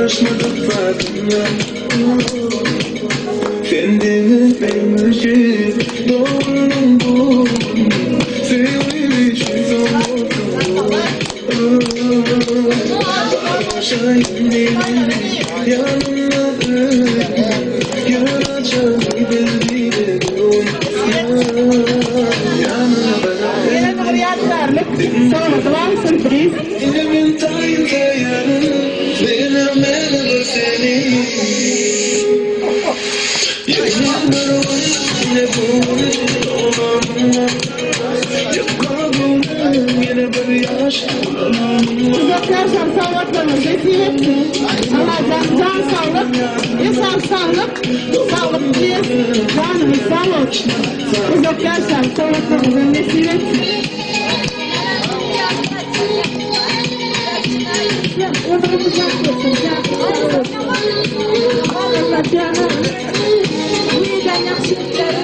Garaşmadyk zadyňa Sen diňe meň üçin doguldyň bu gün Söýgim üçin sowuldyň Garaşaýyn meni ýanyňda öýüň Ýaraşan biz bile Ýene bir ýadygärlik sowgady bar, sýurpriz. Indi men taýyn söýerin Menem meni bir seni Ýene bir gün bu Uzak ýaşar sowgatlaryňyz nesip etsin. Allajan jan saglyk, esas saglyk, saglyk diýes, janyňyz sag bolsun. Uzak ýaşar sowgatlaryňyzam nesip etsin. Ömrüň uzak bolsun, janyň sag bolsun. Allajana bu ýagşylyklary.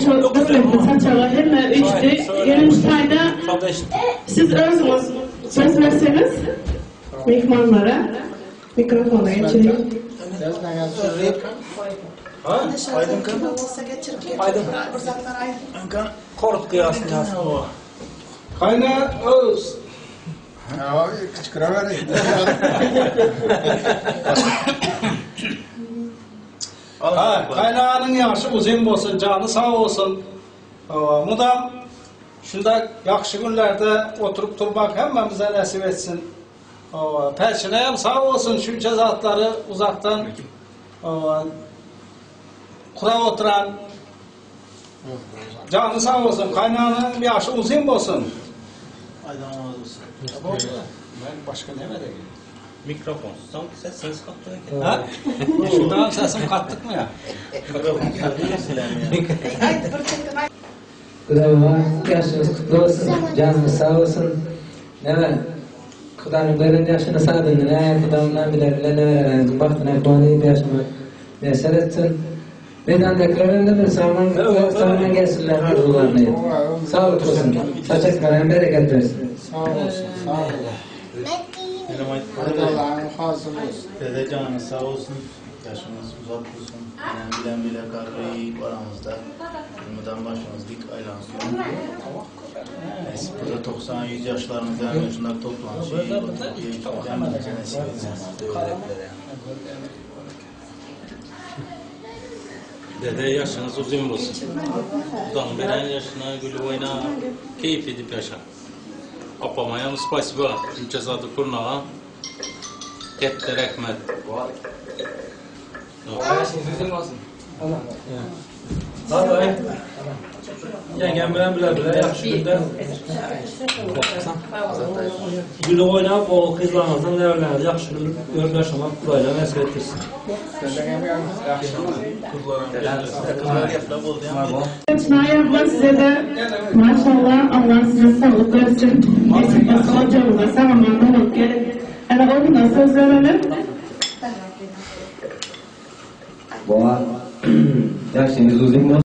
Şol gymmatly saçaga hemme üýşdi. Ýöne şu taýda siz özüňiz söz berseňiz myhmanlara mikrofona geçiriň. Kayna öz. Ha, kaynağının yaşı uzun bolsun, canı sağ olsun. Mudam şunda yaxşı günlerde oturup durmak hemmemize nasip etsin. Perçineyem sağ olsun şunca zatları uzaktan kura oturan canı sağ olsun, kaynağının yaşı uzun bolsun. Ben başka ne vereyim? Mikrofon. Sanki sen ses kattın eken. Ha? Şundan sesim kattık mı ya? Gudama ýaşyňyz kutly bolsun, janyňyz sag bolsun. Näme, Hudanyň beren ýaşyny sadyny nä, Hudamdan biler bile nebereleriňiziň bagtyna guwan edip ýaşamak miýesser etsin. Meýdandakylar hem-de bir sagman sagman gelsinler arzuwlaryny. Saglyk bolsun. Saçaklara hem bereket bersin. Sag bolsun, sag bolun. Benim aytıp Allah'ın hazır olsun. Dede canınız sağ olsun. Yaşınız uzak olsun. Yani bilen bile kargıyı aramızda. Durmadan başınız dik aylansın. Neyse burada 90-100 yaşlarımızda yani şunlar toplanmış. Hepimize nasip etsin. Dede ýaşyňyz uzyn bolsun. Hudaň beren ýaşyna gülüp oýnap, keýp edip ýaşaň. Apamaýam spasiba şunça zady gurnaga. Ketde rehmet. Ýaşyňyz uzyn bolsun. Hadi. Ýeňňem bilen bile bile ýagşy günde gülüp oýnap ogul gyzlaryňyzyň neberleriňizi ýagşy görüp ýaşamak Hudaýdan nesip etdirsin. Çynaýa size-de maşallah Allah size saglyk bersin. Nesip bolsa ojagyňyza sag-aman dolanyp geliň. Ene ogluna söz berelim. Boğa. Ýaşyňyz uzyn bolsun.